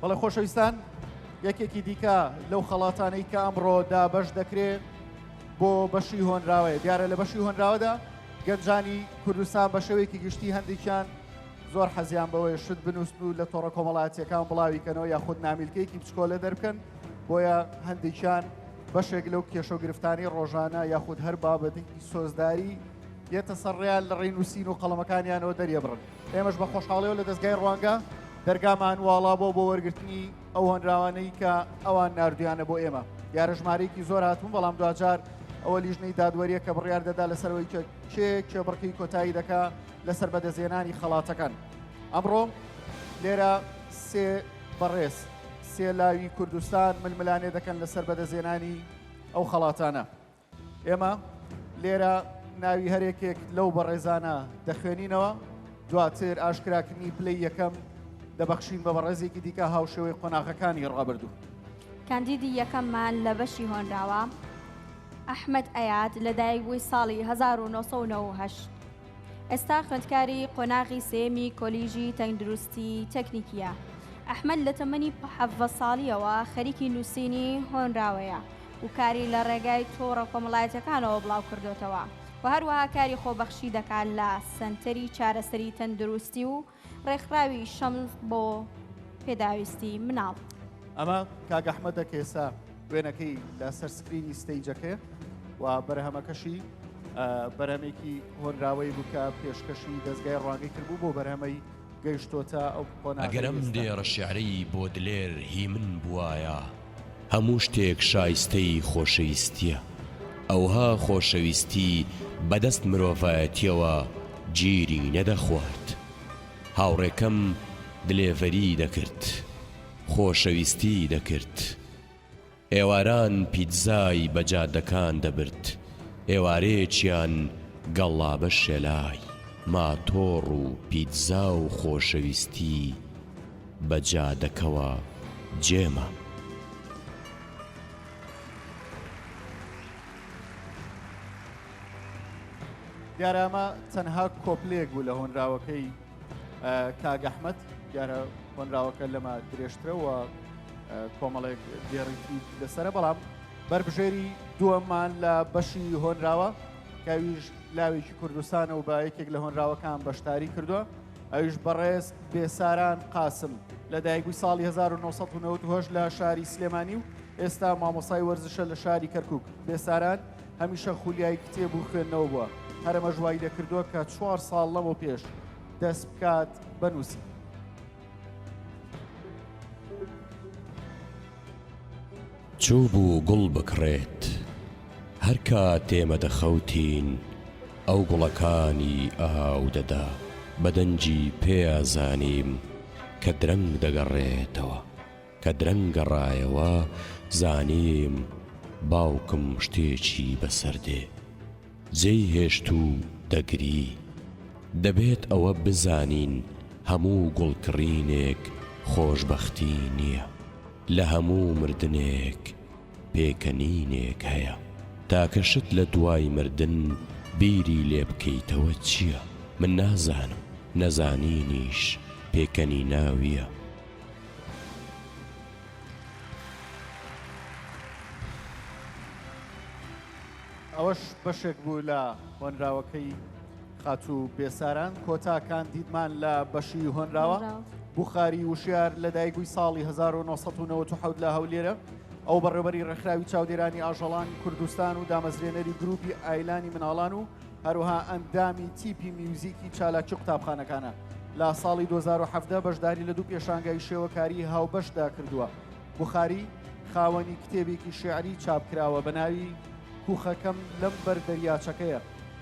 بەڵێ خۆشەویستان یەکێکی دیکە لەو خەڵاتانەی کە ئەمڕۆ دابەش دەکرێ بۆ بەشی هۆنراوەیە دیارە لە بەشی هۆنراوەدا گەنجانی کوردستان بە شێوەیەکی گشتی هەندێکیان زۆر حەزیان بەوەیە شت بنووسن و لە تۆڕە کۆمەڵایەتیەکان بڵاوی کەنەوە یاخود نامیلکەیەکی بچکۆلە دەربکەن بۆیە هەندێکیان بەشێک لەو کێشە و گرفتانی ڕۆژانە یاخود هەر بابەتێکی سۆزداری دێتە سەر ڕێیان لە ڕێی نووسین و قەڵەمەکانیانەوە دەریەبڕن. ئێمەش بە خۆشحاڵیەوە لە دەزگای ڕوانگە دەرگامان واڵا بۆ بۆ وەرگرتنی ئەو هۆنراوانەی کە ئەوان ناردویانە بۆ ئێمە. دیارە ژمارەیەکی زۆر هاتوون بەڵام دواجار ئەوە لیژنەی دادوەریە کە بڕیار دەدا لەسەرەوەی کە کێ کێبڕکێی کۆتایی دەکا لەسەر بەدەستهێنانی خەڵاتەکان. ئەمڕۆ لێرە سێ بەڕێز، سێ لاوی کوردستان ململانێ دەکەن لەسەر بەدەستهێنانی ئەو خەڵاتانە. ئێمە لێرە ناوی هەرێکێک لەو بەڕێزانە دەخوێنینەوە، دواتر ئاشکراکردنی پلەی یەکەم دەبەخشین بە بەڕێزێکی دیکە هاوشێوەی قۆناغەکانی ڕابردوو. کاندیدی یەکەممان لە بەشی هۆنراوە، ئەحمەد ئەیاد، لەدایکبووی ساڵی 1998، ئێستا خوێندکاری قۆناغی سێیەمی کۆلیژی تەندروستی تەکنیکییە. ئەحمەد لە تەمەنی 17 ساڵییەوە خەریکی نووسینی هۆنراوەیە و کاری لە ڕێگای تۆڕە کۆمەڵایەتیەکانەوە بڵاوکردۆتەوە و هەروەها کاری خۆبەخشی دەکات لە سەنتەری چارەسەری تەندروستی و ڕێکخراوی شەمس بۆ پێداویستی مناڵ. ئەمە کاک ئەحمەدە کە ئێستا وێنەکەی لەسەر screen ی stage ەکەیە و بەرهەمەکەشی بەرهەمێکی هۆنراوەی بوو کە پێشکەشی دەزگای ڕوانگەی کردبوو بۆ بەرهەمەی گەیشتۆتە ئەو قۆناغەی ئەگەر ئەم ئێستا. دێڕە شیعرەی بۆدلێر هی من بوایە. هەموو شتێک شایستەی خۆشەویستییە. ئەوها خۆشەویستی بە دەست مرۆڤایەتییەوە گیری نەدەخوارد. هاوڕێکەم دلێڤەریی دەکرد. خۆشەویستیی دەکرد. ئێواران پیتزای بە جادەکان دەبرد. ئێوارەیەکیان گەڵابە شێلای ماتۆڕ و پیتزا و خۆشەویستی بە جادەکەوە جێما. دیارە ئەمە تەنها کۆپلەیەک بوو لە هۆنراوەکەی کاک ئەحمەد، دیارە هۆنراوەکە لەمە درێژترە و کۆمەڵێک دێڕی تری لەسەرە، بەڵام بەربژێری دووەممان لە بەشی هۆنراوە کە ئەویش لاوێکی کوردستانە و بە یەکێک لە هۆنراوەکان بەشداری کردووە، ئەویش بەڕێز بێساران قاسم لە دایکبووی ساڵی 1998 لە شاری سلێمانی و ئێستا مامۆسای وەرزشە لە شاری کەرکک. بێساران هەمیشە خولیای کتێب و خوێندنەوە بووە، هەرەمەش وای لێکردووە کە چوار ساڵ لەمەو پێش دەست بکات بە نووسین. چووبوو گوڵ بکڕێت. هەر کات ئێمە دەخەوتین ئەو گوڵەکانی ئاو دەدا. بە دەنگی پێیا زانیم کە درەنگ دەگەڕێتەوە. کە درەنگ گەڕایەوە زانیم باوکم شتێکی بەسەر دێ. جێی هێشت و دەگری. دەبێت ئەوە بزانین هەموو گوڵکڕینێک خۆشبەختی نییە. لە هەموو مردنێک پێکەنینێک هەیە. تاکە شت لە دوای مردن بیری لێ بکەیتەوە چییە؟ من نازانم. نەزانینیش پێکەنیناوییە. ئەوەش بەشێک بوو لە هۆنراوەکەی خاتوو بێساران. کۆتا کاندیدمان لە بەشی هۆنراوە بوخاری وشیار لەدایکبووی ساڵی 1997 لە هەولێرە. ئەو بەڕێوبەری ڕێکخراوی چاودێرانی ئاژەڵانی کوردستان و دامەزرێنەری گروپی ئایلانی مناڵان و هەروەها ئەندامی تیپی میوزیکی چالاکی قوتابخانەکانە. لە ساڵی 2017 بەشداری لە دوو پێشانگای شێوەکاری هاوبەشدا کردووە. بوخاری خاوەنی کتێبێکی شیعری چاپکراوە بە ناوی کوخەکەم لەم بەر دەریاچەکەیە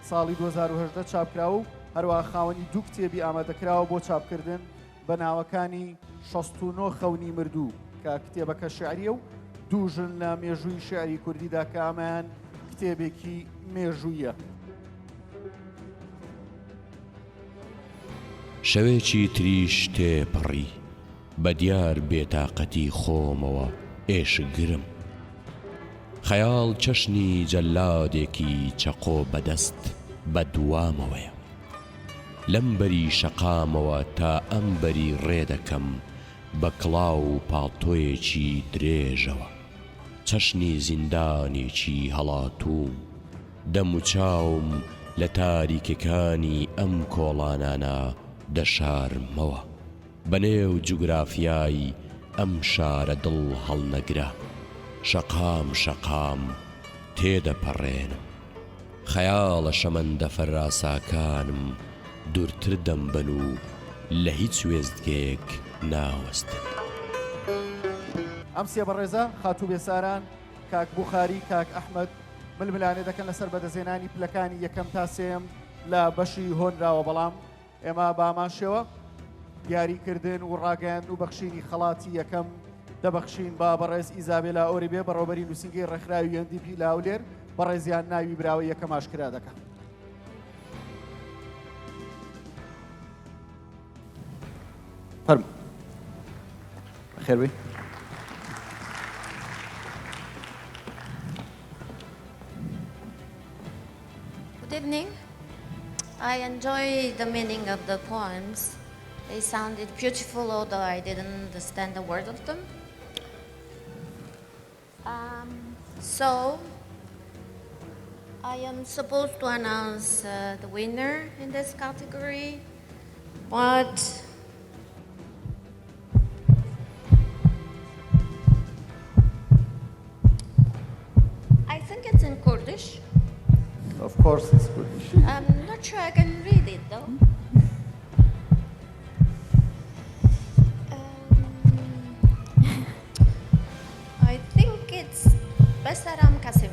ساڵی 2018 چاپکراوە و هەروەها خاوەنی دوو کتێبی ئامادەکراوە بۆ چاپکردن بە ناوەکانی 69 خەونی مردوو کە کتێبەکە شیعریە و دوو ژن لە مێژووی شیعری کوردیدا کە ئەمەیان کتێبێکی مێژوویە. شەوێکی تریش تێپەڕی. بە دیار بێتاقەتی خۆمەوە ئێشکگرم. خەیاڵ چەشنی جەلادێکی چەقۆ بە دەست بە دوامەوەیە. لەم بەری شەقامەوە تا ئەم بەری ڕێ دەکەم. بە کڵاو و پاڵتۆیەکی درێژەوە، چەشنی زیندانێکی هەڵاتووم، دەموچاوم لە تاریکەکانی ئەم کۆڵانانە دەشارمەوە، بە نێو جوگرافیای ئەم شارە دڵ هەڵنەگرە، شەقام شەقام تێدەپەڕێنم. خەیاڵە شەمەندەفەراساکانم دوورتر دەمبەن و لە هیچ وێستگەیەک ناوەستن. ئەم سێ بەڕێزە، خاتوو بێساران، کاک بوخاری، کاک ئەحمەد، ململانێ دەکەن لەسەر بەدەستهێنانی پلەکانی یەکەم تا سێیەم لە بەشی هۆنراوە، بەڵام ئێمە بە هەمان شێوە دیاریکردن و ڕاگەیاندن و بەخشینی خەڵاتی یەکەم دەبەخشین بە بەڕێز ئیزابێلا ئۆریبێ بەڕێوەبەری نووسینگەی ڕێکخراوی UNDP لە هەولێر بەڕێزیان ناوی براوەی یەکەم ئاشکرا دەکەن. فەرموو. بەخێربێی. Good evening. I enjoy the meaning of the poems. They sounded beautiful, although I didn't understand a word of them. Um, so, I am supposed to announce uh, the winner in this category, but I think it's in Kurdish. Of course it's Kurdish. I'm not sure I can read it though. Um, I think it's Besaram Kasim.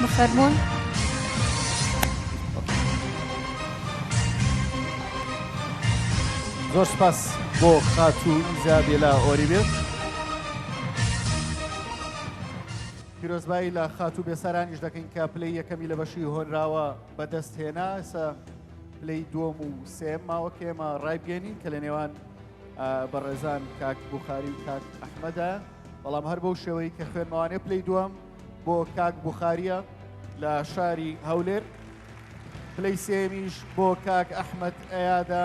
بفەرموون. زۆر سپاس بۆ خاتوو ئیزابێلا ئۆریبێ. پیرۆزبایی لە خاتوو بێسارانیش دەکەین کە پلەی یەکەمی لە بەشی هۆنراوە بەدەست هێنا ئێستا پلەی دووەم و سێم ماوە کە ئێمە ڕایبگەێنین کە لە نێوان بەڕێزان کاک بخاری و کاک ئەحمەدە بەڵام هەر بەو شێوەی کە خوێنمەوانێ پلەی دووەم بۆ کاک بخاریە لە شاری هەولێر پلەی سێمیش بۆ کاک ئەحمد ئەیادە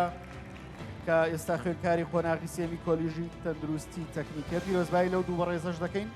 کە ئێستا خوێندکاری قۆناغی سێمی کۆلیژی تەندروستی تەکنیکە پیرۆزبایی لەو دوو بەڕێزەش دەکەین.